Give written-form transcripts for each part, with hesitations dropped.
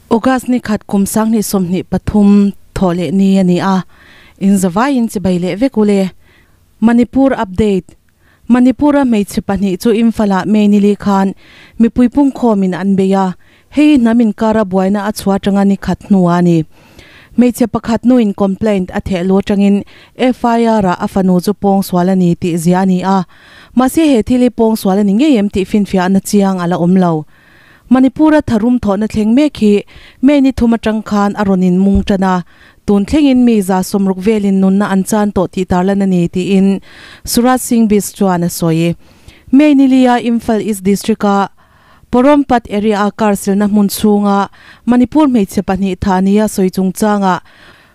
August ni khat kum 2023 thawh leh ni a ni a, in zavaiin chibai leh vek u le. Manipur Update, Manipur-a hmeichhe pahnih chu Imphal-ah May nili khan mipui pungkhawmin an bei a, hei hi hnam inkara buaina a chhuah atanga ni khat hnuah a ni. Hmeichhe pakhat nuin complaint a theh lu atangin FIR-ah a fanu chu pawngsual a ni tih zia a ni a, mahse he thil hi pawngsual a ni ngei em tih finfiahna chiang a la awm lo. Manipur-a tharum thawhna thleng mek hi May ni thum atang khan a rawn inmung tan a, tun thlengin mi 60 velin nunna an chan tawh tih tarlan a ni tiin Suraj Singh Bisht chuan a sawi. May ni lia Imphal East District-a Porompat area-a car silna hmun chhunga Manipur hmeichhe pahnih thah nia sawi chungchangah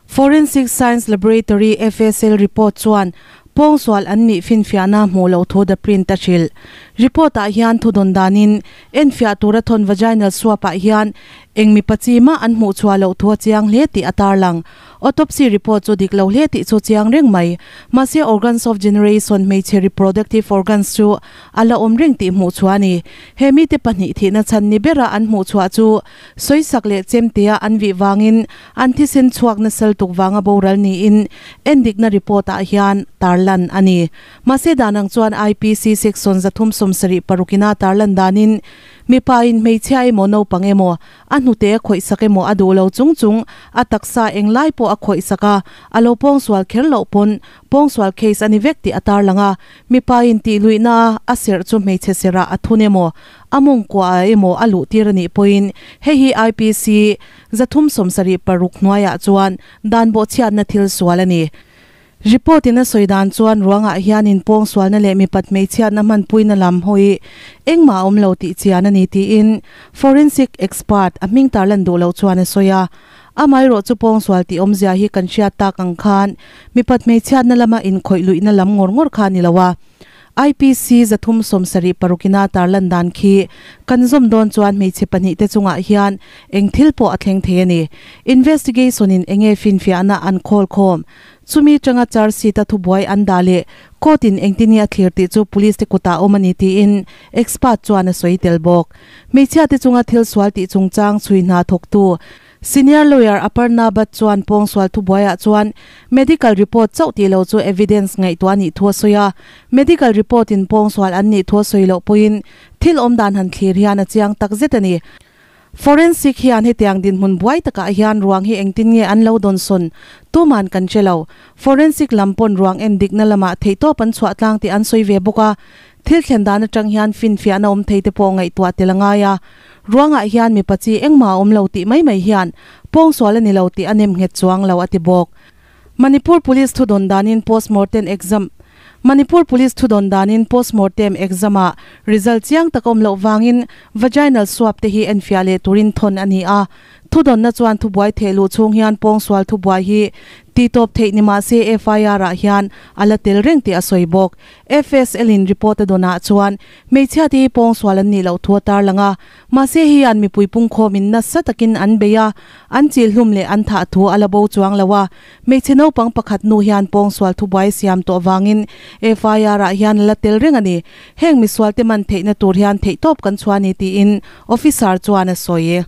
Forensic Science Laboratory, FSL, report chuan pawngsual an nih finfiahna hmuh loh thu The Print a hrilh. Report ah hian thudawn danin enfiah tura thawn vaginal swab ah hian eng mipa chi mah an hmuh chhuah loh thu a chiang hle tih a tarlang. Autopsy report chu dik lo hle tih chu chiang reng mai. Mahse organs of generation hmeichhe reproductive organs chu a la awm reng tih hmuh chhuah a ni. He mite pahnih thihna chhan ni bera an hmuh chhuah chu sawisak leh chemtea an vih vangin An thisen chhuak nasal tuk vanga boral niin endikna report ah hian tarlan a ni. Mahse dan ang chuan IPC section 376 ina tarlan danin mipa in hmeichhia emaw naupang emaw a hnute a khawihsak emaw a duh lo chung chung a taksa englai pawh a khawihsak a, a lo pawngsual kher loh pawn pawngsual case a ni vek tih a tarlang a. Mipa in tih luihna a serh chu hmeichhe serh ah a thun emaw a mawngkua ah emaw a luh tir a nih pawhin hei hi IPC 376 hnuaiah chuan dan bawhchhiatna thil sual a ni. Report in a sawi dan chuan ruangah hian inpawngsualna leh mipat hmeichhiatna hmanpuina lam hawi engmah a awm lo tih chian a ni tiin forensic expert a hming tarlan duh loh chuan a sawi a. Amaherawh chu pawngsual tih awmzia hi kan hriat tak ang khan mipat hmeichhiatna lama inkhawih luihna lam ngawr ngawr kha a ni lo a. IPC 376 ina tarlan dan khi kan zawm dawn chuan hmeichhe pahnih te chungah hian eng thil pawh a thleng thei a ni. Investigation in enge finfiahna an khawl khawm? Chumi tanga charge sheet a thubuai an dah leh court in engtin nge a thlir tih chu police te kutah awm a ni tiin expert chuan a sawi tel bawk. Hmeichhia te chunga thil sual tih chungchang chhui hna thawktu Senior lawyer Aparna Bhatt chuan pawngsual thubuaiah chuan medical report chauh tih lo chu evidence ngaihtuah a nih thu a sawi a. Medical report in pawngsual an nih thu a sawi loh pawhin thil awm dan han thlir hian a chiang tak zet a ni. Forensic hian hetiang dinhmun buai takah hian ruang hi engtin nge an lo dawnsawn tuman kan hre lo. Forensic lam pawn ruang en dikna lamah theihtawp an chhuah tlang tih an sawi ve bawk a. Thil thlen dan atang hian finfiahna awm thei te pawh ngaihtuah tel a ngai a. Ruangah hian mipa chi engmah a awm lo tih mai mai hian pawngsual a ni lo tih a nem nghet chuang lo a ti bawk. Manipur Police thudawn danin postmortem exam Manipur Police thudawn danin postmortem exam ah result chiang tak a awm loh vangin vaginal swab te hi enfiah leh turin thawn a ni a. Thudawnna chuan thubuai theh luh chhung hian pawngsual thubuai hi tihtawp theih ni mahse FIR ah hian a la tel reng tih a sawi bawk. FSL in report a dawnah chuan hmeichhia te hi pawngsual an nih loh thu a tarlang a, mahse hei an mipui pungkhawmin nasa takin an bei a, an chil hlum leh an thah thu a la bo chuang lo a, hmeichhe naupang pakhat nu hian pawngsual thubuai siam tawh vangin FIR ah hian a la tel reng a ni. Heng misual te man theihna tur hian theihtawp kan chhuah a ni tiin officer chuan a sawi.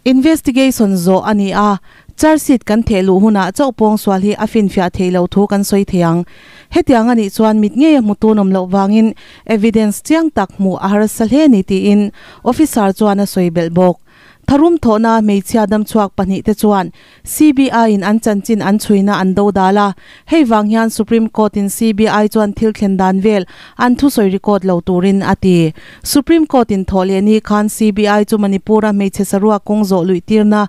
Investigation zawh a ni a, charge sheet kan theh luh hunah chauh pawngsual hi a finfiah theih loh thu kan sawi thei ang. Hetiang a nih chuan mit ngei a hmu tun awm loh vangin evidence chiang tak hmuh a harsa hle a ni tiin officer chuan a sawi belh bawk. Tharum thawhna hmeichhia damchhuak pahnih te chuan CBI in an chanchin an chhuina an do dal a, hei vang hian Supreme Court in CBI chuan thil thlen dan vel an thusawi record lo turin a ti. Supreme Court in thawh leh ni khan CBI chu Manipur-a hmeichhe saruak kawng zawh luih tirna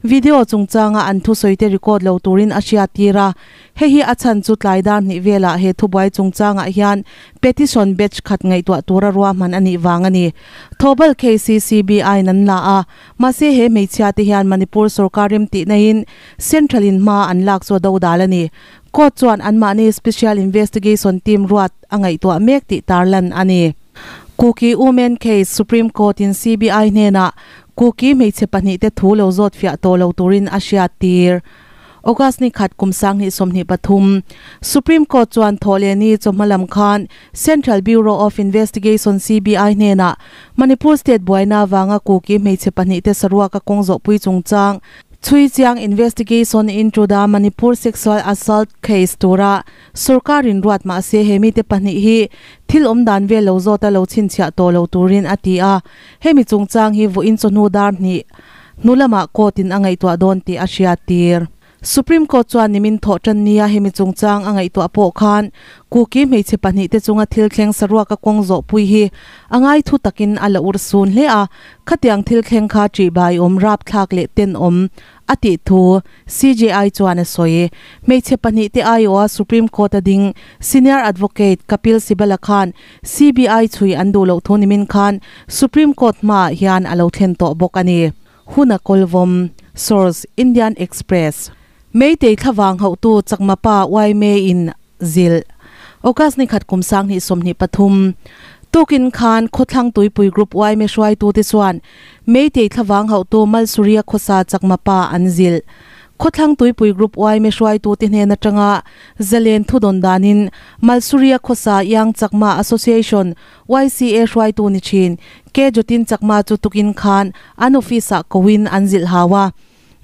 video chungchanga an thusawi te record lo turin a hriattir a, hei hi a chhan chu tlai dar hnih velah he thubuai chungchangah hian petition batch khat ngaihtuah tura ruahman a nih vang a ni. Thoubal case hi CBI in an la a, mahse he hmeichhia te hian Manipur sorkar remtihna-in Central in hma an lak chu a dodal a ni. Court chuan anmahni Special Investigation Team ruat a ngaihtuah mek tih tarlan a ni. Kuki Women Case Supreme Court in CBI hnenah Kuki hmeichhe pahnihte thu lo zawt fiah tawh lo turin a hriattir. August ni khat kum 2023 Supreme Court chuan Thawhlehni chawhma lam khan Central Bureau of Investigation, CBI, hnenah Manipur State buaina avanga Kuki hmeichhe pahnihte saruaka kawng zawhpui chungchang chhui chiang Investigation into the Manipur Sexual Assault Case tura sorkarin ruat mahse he mite pahnih hi thil awm dan vel lo zawta lo chhinchhiah tawh lo turin a ti a. Hemi chungchang hi vawiin chawhnu dar hnih hnu lamah court in a ngaihtuah dawn tih a hriattir. Supreme Court chuan nimin thawh tan nia hemi chungchang a ngaihtuah pawh khan Kuki hmeichhe pahnihte chunga thil thleng saruaka kawng zawhpui hi a ngai thu takin a la ur sun hle a, khatiang thil thleng kha ṭihbai awm rapthlak leh tenawm a tih thu CJI chuan a sawi. Hmeichhe pahnihte aiawha Supreme Court-a ding Senior Advocate Kapil Sibal-a khan CBI chhui an duh loh thu nimin khan Supreme Court hmaah hian a lo thlen tawh bawk a ni. Hun a kawlvawm, Source, Indian Express. Meitei thlavang hauhtu Chakma pa Uaime in zilh. August ni khat kum 2023 tukin khan Khawthlang Tuipui Group Uaime hruaitute chuan Meitei thlavang hauhtu Malsuria khawsa Chakma pa an zilh. Khawthlang Tuipui Group Uaime hruaitute hnen atanga zalen thudawn danin Malsuria khawsa Young Chakma Association YCA hruaitu ni thin K Jotin Chakma chu tukin khan an office ah koin an zilh hau a,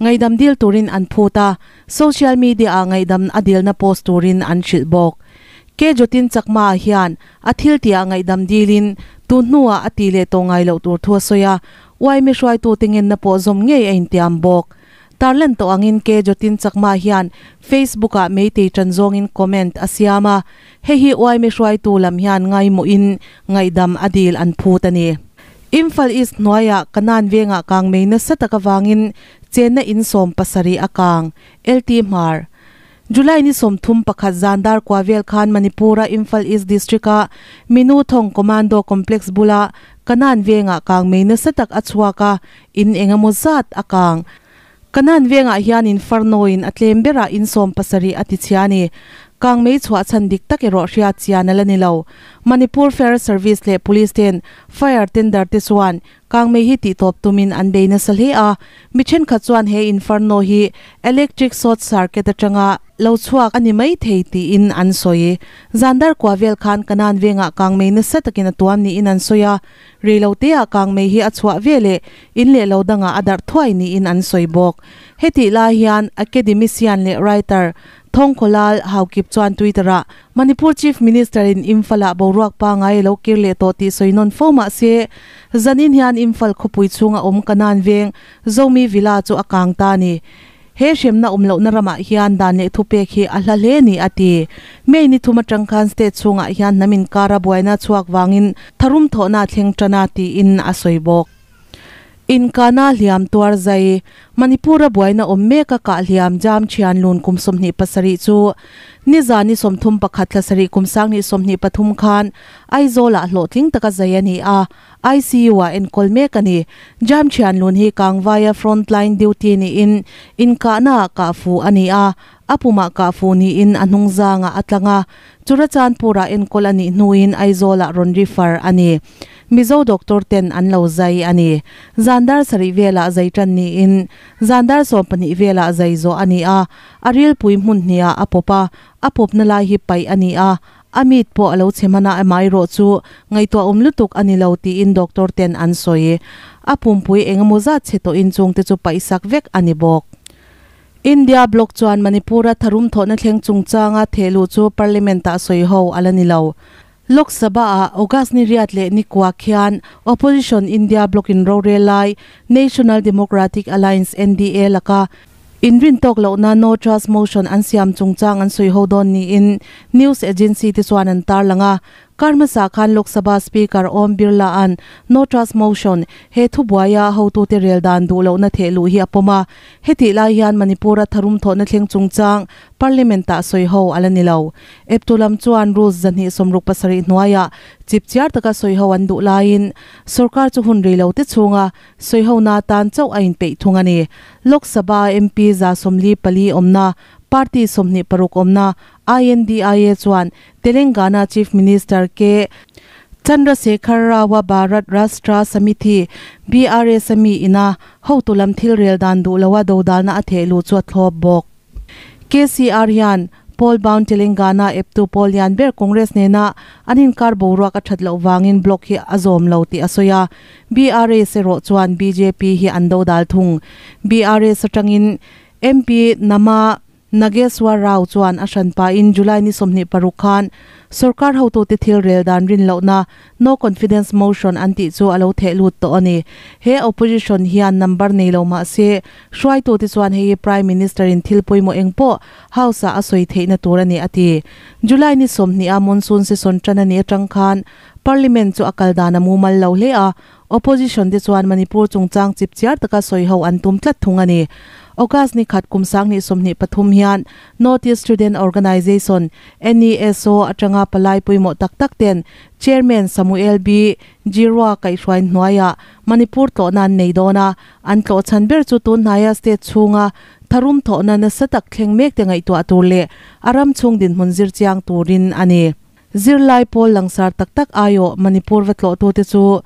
ngaihdam dil turin an phut a, social media ah ngaihdam a dilna post turin an hrilh bawk. K Jotin Chakma ah hian a thil tih ah ngaihdam dilin tun hnuah a ti leh tawh ngai loh tur thu a sawi a, YMA hruaitute ngenna pawh zawm ngei a intiam bawk. Tarlan tawh angin K Jotin Chakma hian Facebook ah Meitei tan zawngin comment a siam a, hei hi YMA hruaitu lam hian ngaimawhin ngaihdam a dil an phut a ni. Imphal East hnuaiah Kanan vengah kang mei nasa tak avangin chenna in 70 a kang, LT Hmar. July ni 31 zan dar kua vel khan Manipur-a Imphal East District-a Minu Thong Commando Complex bula Kanan vengah kang mei nasa tak a chhuak a, in eng emaw zat a kang. Kanan vengah hian inferno-in a tlem berah in 70 a ti chhia a ni. Kang mei chhuah chhan dik tak erawh hriat chian a la ni lo. Manipur Fire Service leh Police ten Fire tender te chuan kang mei hi tihtawp tumin an bei nasa hle a. Mi thenkhat chuan he inferno hi electric short circuit atanga lo chhuak a ni mai thei tiin an sawi. Zan dar kua vel khan Kanan vengah kang mei nasa takin a tuam niin an sawi a. Reiloteah kangmei hi a chhuah ve leh in leh lo dangah a darh thuai niin an sawi bawk. Hetih lai hian academician leh writer Thawngkhawlal Haokip chuan Twitter-ah Manipur Chief Minister-in Imphal-ah boruak pangai a lo kir leh tawh tih sawi nawn fo mah se, zanin hian Imphal khawpui chhunga awm Kanan veng Zomi Villa chu a kang ta a ni. He hremna awm lohna ramah hian dan leh thupek hi a hla hle ni a ti. May ni thum atang khan state chhungah hian hnam inkara buaina chhuak vangin tharum thawhna a thleng tan a tiin a sawi bawk. Inkana hliam tuar zai, Manipur-a buaina awm mek a kah hliam jam thian lun kum 27 chu nizan ni 31 thla sarih kum 2023 khan Aizawl-ah hlawhtling taka zai a ni a. ICU-ah enkawl mek a ni. Jam Thianlun hi Kangvaia frontline duty niin inkahnaah kahfu a ni a, a pumah kahfu niin a hnungzangah a tlang a, Churachandpur-ah enkawl a nih hnuin Aizawl-ah rawn refer a ni. Mizo doctor ten an lo zai a ni. Zan dar sarih velah zai tan niin zan dar 12 velah zai zawh a ni a, a rilpui hmun hniah a pawp a, a pawpna lai hi paih a ni a, A mit pawh a lo chhe hman a, amaherawh chu ngaihtuah awm lutuk a ni lo tiin doctor ten an sawi. A pumpui eng emaw zat chhe tawhin chungte chu paihsak vek a ni bawk. India bloc chuan Manipur-a tharum thawhna thleng chungchanga thehluh chu Parliament-ah sawi ho a la ni lo. Lok Sabha-ah August ni riat leh ni kua khian Opposition India bloc-in rorel lai National Democratic Alliance, NDA, laka Inrin tawk lohna No Trust Motion an siam chungchang an sawi ho dawn niin news agency te chuan an tarlang a. Kar hmasa khan Lok Sabha Speaker Om Birla-a'n No Trust Motion he thubuaia hotute rel dan duh lohna theh luh hi a pawm a. Hetih lai hian Manipur-a tharum thawhna thleng chungchang Parliament-ah sawi ho a la ni lo. Eptu lam chuan rules 267 hnuaiah chipchiar taka sawi ho an duh laiin sorkar chu hun rei lo te chhunga Sawihona atan chauh a inpeih thung a ni. Lok Sabha MP 144 awmna, party 26 awmna INDIA chuan Telangana Chief Minister K. Chandrasekhar Rao-a Bharat Rashtra Samithi, BRS, a mi ina hotu lam thil rel dan duh loa dodalna a theh luh chu a thlawp bawk. KCR hian Poll bound Telangana eptu pawl lian ber Congress nena an inkar boruak a that loh vangin bloc hi a zawm lo tih a sawi a. BRS erawh chuan bjp hi an dodal thung. BRS atangin MP Nama Nageswar Rao chuan a hranpain July ni 26 khan sorkar hotute thil rel dan rin lohna no confidence motion an tih chu a lo theh lut tawh a ni. He opposition hian number nei lo mah se hruaitute chuan hei hi Prime Minister in thil pawimawh eng pawh House ah a sawi theihna tur a ni a ti. July ni 20 a monsoon session tan a nih atang khan Parliament chu a kal dan a mumal lo hle a, Opposition te chuan Manipur chungchang chipchiar taka sawi ho an tum tlat thung a ni. August ni khat kum 2023 hian North East Student Organisation, NESO, atanga palai pawimawh tak tak ten Chairman Samuel B. Jirua kaihhruai hnuaiah Manipur tlawhna an nei dawn a, an tlawh chhan ber chu tun hnaia state chhunga tharum thawhna nasa tak thleng mek te ngaihtuah tur leh a ram chhung dinhmun zir chiang turin a ni. Zirlai pawl langsar tak tak aiawh Manipur va tlawhtute chu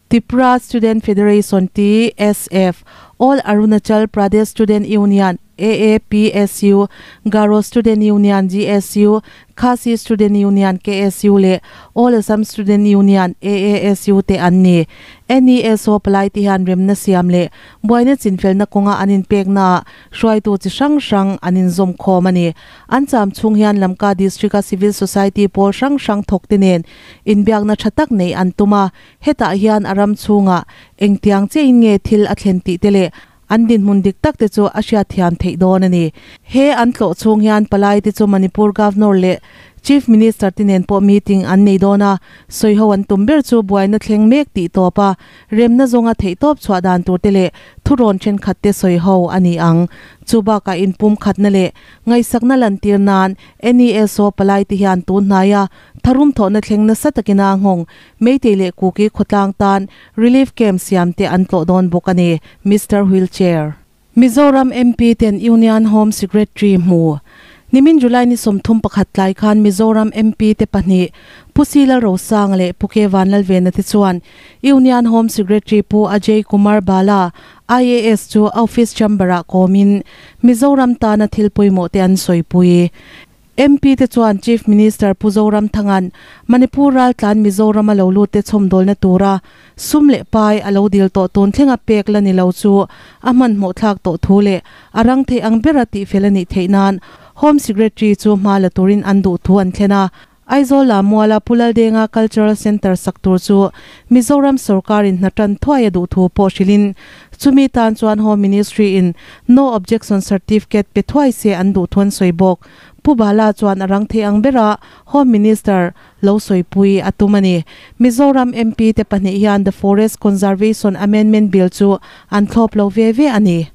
Tripura Student Federation, TSF, All Arunachal Pradesh Student Union, AAPSU, Garo Student Union, GSU, Khasi Student Union, KSU, leh All Assam Student Union, AASU, te an ni. NESO palai te hian remna siam leh buaina chinfelna kawnga an inpeknaah hruaitu chi hrang hrang an inzawm khawm a ni. An cham chhung hian Lamka District-a civil society pawl hrang hrang thawkte nen inbiakna tha tak neih an tum a, hetah hian a ram chhungah engtiang chiahin nge thil a thlen tih te leh an dinhmun dik tak te chu a hriatthiam theih dawn a ni. He an tlawh chhung hian palai te chu Manipur Governor leh Chief Minister te nen pawh meeting an nei dawn a, sawiho an tum ber chu buaina thleng mek tih tawp a, remna zawnga theihtawp chhuah dan tur te leh thurawn thenkhat te sawiho a ni ang. Chu bakah inpum khatna leh ngaihsakna lantir nan NESO palai te hian tun hnaia tharum thawhna thleng nasa takin a nghawng Meitei leh Kuki khawtlang tan Relief Camp siam te an tlawh dawn bawk a ni, Mister Wheelchair. Mizoram MP ten Union Home Secretary hmu. Nimin July ni 31 tlai khan Mizoram MP te pahnih Pu Si Lalrosanga leh Pu K Vanlalvena te chuan Union Home Secretary Pu Ajay Kumar Bala, IAS chu office chamber-ah kawmin Mizoram tana thil pawimawh te an sawipui. MP te chuan Chief Minister Pu Zoramthanga'n Manipur raltlan Mizoram a lo lut te chhawmdawlna tura sum leh pai a lo dil tawh tun thlenga pek la ni lo chu a hmanhmawh thlak tawh thu leh a rang theih ang bera tihfel a nih theih nan Home Secretary chu hma la turin an duh thu an thlen a. Aizawl ah Muala Pu Laldenga Cultural Centre sak tur chu Mizoram sawrkarin hna tan thuai a duh thu pawh hrilhin chumi tan chuan Home Ministry in No Objection Certificate pe thuai se an duh thu an sawi bawk. Pu Bala chuan a rang thei ang bera Home Minister lo sawipui a tum a ni. Mizoram MP te pahnih hian The Forest Conservation Amendment Bill chu an thlawp lo ve ve a ni.